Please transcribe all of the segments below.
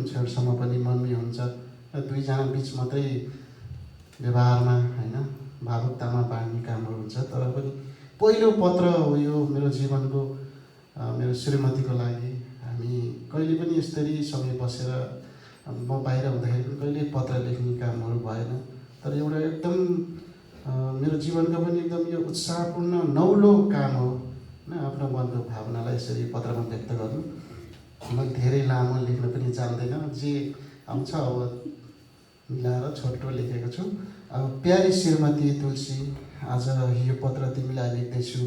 छेउसम्म पनि मर्मी हुन्छ र दुईजना बिच मात्रै व्यवहारमा होइन भावुकतामा बाँड्ने कामहरू हुन्छ। तर पनि पहिलो पत्र हो यो मेरो जीवनको मेरो श्रीमतीको लागि। हामी कहिले पनि यसरी सँगै बसेर म बाहिर हुँदाखेरि पनि कहिले पत्र लेख्ने कामहरू भएन। तर एउटा एकदम मेरो जीवनको पनि एकदम यो उत्साहपूर्ण नौलो काम हो होइन, आफ्नो मनको भावनालाई यसरी पत्रमा व्यक्त गर्नु। म धेरै लामो लेख्न पनि जान्दैन, जे आउँछ अब मिलाएर छोटो लेखेको छु। अब प्यारी श्रीमती तुलसी, आज यो पत्र तिमीलाई लेख्दैछु।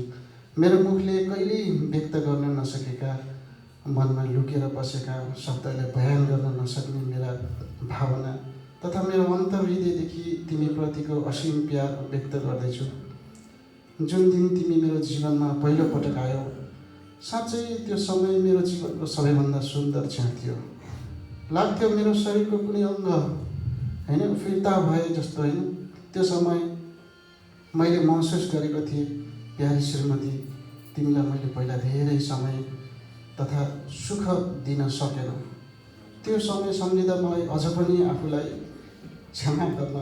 मेरो मुखले कहिल्यै व्यक्त गर्न नसकेका, मनमा लुकेर बसेका, शब्दले बयान गर्न नसक्ने मेरा भावना तथा मेरो अन्तर्हृदयदेखि तिमीप्रतिको असीम प्यार व्यक्त गर्दैछु। जुन दिन तिमी मेरो जीवनमा पहिलोपटक आयौ, साँच्चै त्यो समय मेरो जीवनको सबैभन्दा सुन्दर क्षण थियो। लाग्थ्यो मेरो शरीरको कुनै अङ्ग होइन फिर्ता भए जस्तो होइन। त्यो समय मैले महसुस गरेको थिएँ, प्यारी श्रीमती, तिमीलाई मैले पहिला धेरै समय तथा सुख दिन सकेन। त्यो समय सम्झिँदा मलाई अझ पनि आफूलाई क्षमा गर्न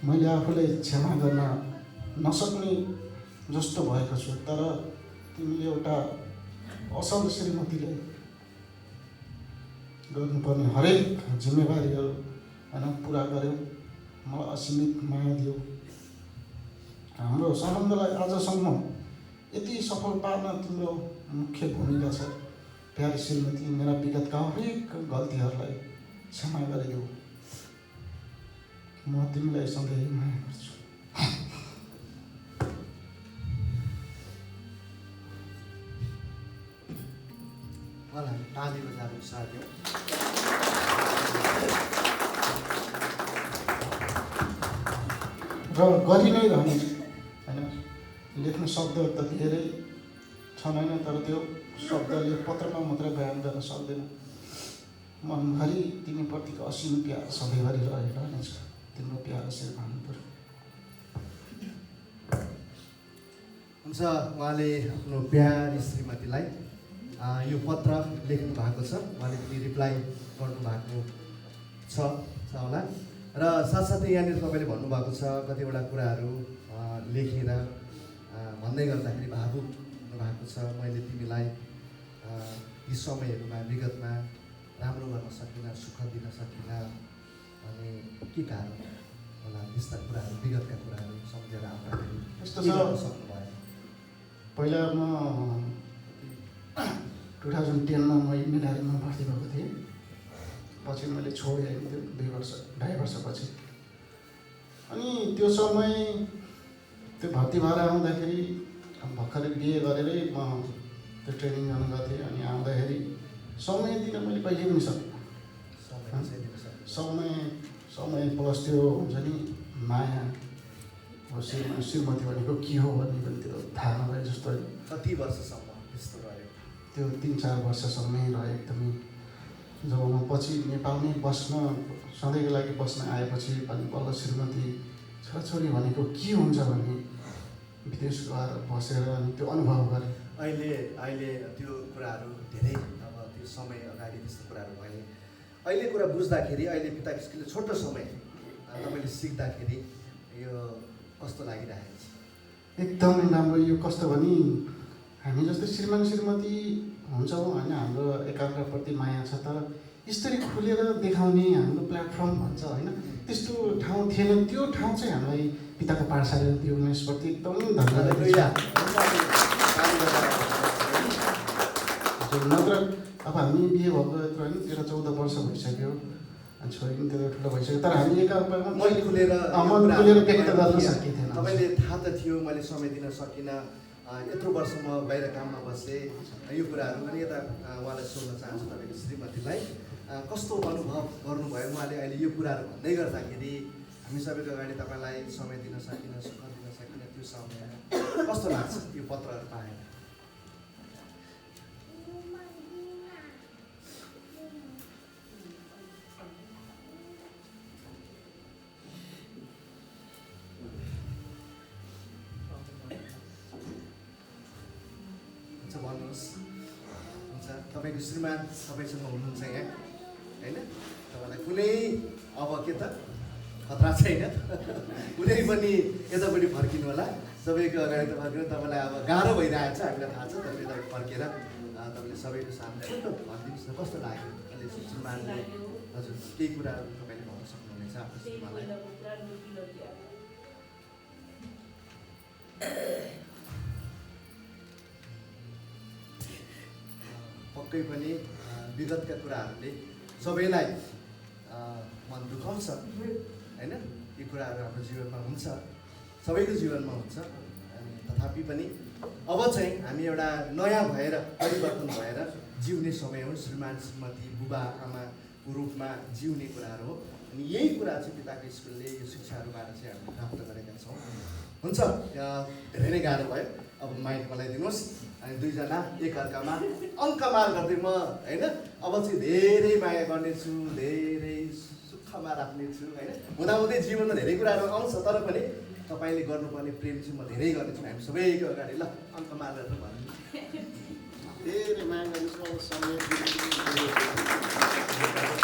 मैले आफूलाई क्षमा गर्न नसक्ने जस्तो भएको छु। तर तिमीले एउटा असल श्रीमतीले गर्नुपर्ने हरेक जिम्मेवारीहरू होइन पुरा गर्यौ, मलाई असीमित माया दियो। हाम्रो सम्बन्धलाई आजसम्म यति सफल पार्न तिम्रो मुख्य भूमिका छ। प्यारी श्रीमती, मेरा विगतका हरेक गल्तीहरूलाई क्षमा गरिदेऊ। म तिमीलाई सधैँ माया गर्छु। मलाई हामी ताली बजाएर उत्साह दियौँ। र गरि नै रहने होइन, लेख्न शब्द त धेरै छन् होइन, तर त्यो शब्दले पत्रमा मात्रै बयान गर्न सक्दैन। मनभरि तिमीप्रतिको असीम प्यार सधैँभरि रहनेछ। तिम्रो प्यार यसरी भन्नु पर्यो। हुन्छ, उहाँले आफ्नो प्यारी श्रीमतीलाई यो पत्र लेख्नु भएको छ। उहाँले पनि रिप्लाई गर्नुभएको छ होला। र साथसाथै यहाँनिर तपाईँले भन्नुभएको छ कतिवटा कुराहरू लेखेर भन्दै गर्दाखेरि भावुक हुनुभएको छ। मैले तिमीलाई यी समयहरूमा विगतमा राम्रो गर्न सकिनँ, सुख दिन सकिनँ, अनि के कारण होला, त्यस्ता कुराहरू विगतका कुराहरू सम्झेर आउँदाखेरि यस्तो छ, सक्नुभयो। पहिला म 2010 मा म इन्डियन भर्ती भएको थिएँ। पछि मैले छोडेँ त्यो 2.5 वर्षपछि। अनि त्यो समय त्यो भर्ती भएर आउँदाखेरि भर्खरै बिहे गरेरै म त्यो ट्रेनिङ गर्न गएको थिएँ। अनि आउँदाखेरि समय दिन मैले कहिले पनि सकिनँ। समय प्लस त्यो हुन्छ नि माया, श्रीमती भनेको के हो भन्ने पनि त्यो थाहा नभए जस्तो। कति वर्षसम्म त्यस्तो रह्यो? त्यो 3-4 वर्षसम्मै रह्यो एकदमै। जब म पछि नेपालमै बस्न सधैँको लागि बस्न आएपछि पनि बल्ल श्रीमती छोराछोरी भनेको के हुन्छ भन्ने विदेश गएर बसेर अनि त्यो अनुभव गरेँ। अहिले त्यो कुराहरू धेरै अब त्यो समय अगाडि त्यस्तो कुराहरू भए अहिले कुरा बुझ्दाखेरि, अहिले पिता किसिमले छोटो समय तपाईँले सिक्दाखेरि यो कस्तो लागिरहेको छ? एकदमै राम्रो। यो कस्तो भने हामी जस्तै श्रीमान श्रीमती हुन्छौँ होइन, हाम्रो एकाग्रप्रति माया छ, तर यसरी खुलेर देखाउने हाम्रो प्लेटफर्म भन्छ होइन, त्यस्तो ठाउँ थिएन। त्यो ठाउँ चाहिँ हामीलाई पिताको पाठशाला दियो। म यसप्रति एकदम धन्यवाद। नत्र अब हामी बिहे भएको यत्रो होइन 13-14 वर्ष भइसक्यो, अनि छोरी पनि त्यत्रो ठुलो भइसक्यो, तर हामी एकाअर्कामा मन खुलेर व्यक्त गर्न सकिँदैन। तपाईँले थाहा त थियो मैले समय दिन सकिनँ, यत्रो वर्ष म बाहिर काममा बसेँ, यो कुराहरू पनि यता उहाँलाई सोध्न चाहन्छु। तपाईँको श्रीमतीलाई कस्तो अनुभव गर्नुभयो उहाँले अहिले यो कुराहरू भन्दै गर्दाखेरि? हामी सबैको अगाडि तपाईँलाई समय दिन सकिनँ, सुख दिन सकिनँ, त्यो समयमा कस्तो लाग्छ यो पत्रहरू पाएर? गर्नुहोस् हुन्छ। तपाईँको श्रीमान तपाईँसँग हुनुहुन्छ यहाँ होइन, तपाईँलाई कुनै अब के त खतरा छैन कुनै पनि यतापट्टि फर्किनु होला, सबैको अगाडि त फर्किनु। तपाईँलाई अब गाह्रो भइरहेको छ हामीलाई थाहा छ, तर यता फर्केर तपाईँले सबैको सामु छिटो भनिदिनुहोस् न कस्तो लाग्यो अहिले श्रीमानले। हजुर केही कुराहरू तपाईँले भन्न सक्नुहुनेछ आफ्नो श्रीमानलाई। पक्कै पनि विगतका कुराहरूले सबैलाई मन दुखाउँछ होइन, यी कुराहरू हाम्रो जीवनमा हुन्छ, सबैको जीवनमा हुन्छ। अनि तथापि पनि अब चाहिँ हामी एउटा नयाँ भएर परिवर्तन भएर जिउने समय हो। श्रीमान श्रीमती बुबा आमाको रूपमा जिउने कुराहरू हो। अनि यही कुरा चाहिँ पिताको स्कुलले यो शिक्षाहरूबाट चाहिँ हामीले प्राप्त गरेका छौँ। हुन्छ, धेरै नै गाह्रो भयो, अब माइक मलाई दिनुहोस्। अनि दुईजना एकअर्कामा अङ्कमार गर्दै म होइन अब चाहिँ धेरै माया गर्नेछु, धेरै सुखमा राख्नेछु होइन। हुँदाहुँदै जीवनमा धेरै कुराहरू आउँछ, तर पनि तपाईँले गर्नुपर्ने प्रेम चाहिँ म धेरै गर्नेछु। हामी सबैको अगाडि ल अङ्कमार गर्नु भन्नु धेरै माया गर्नेछु अब समय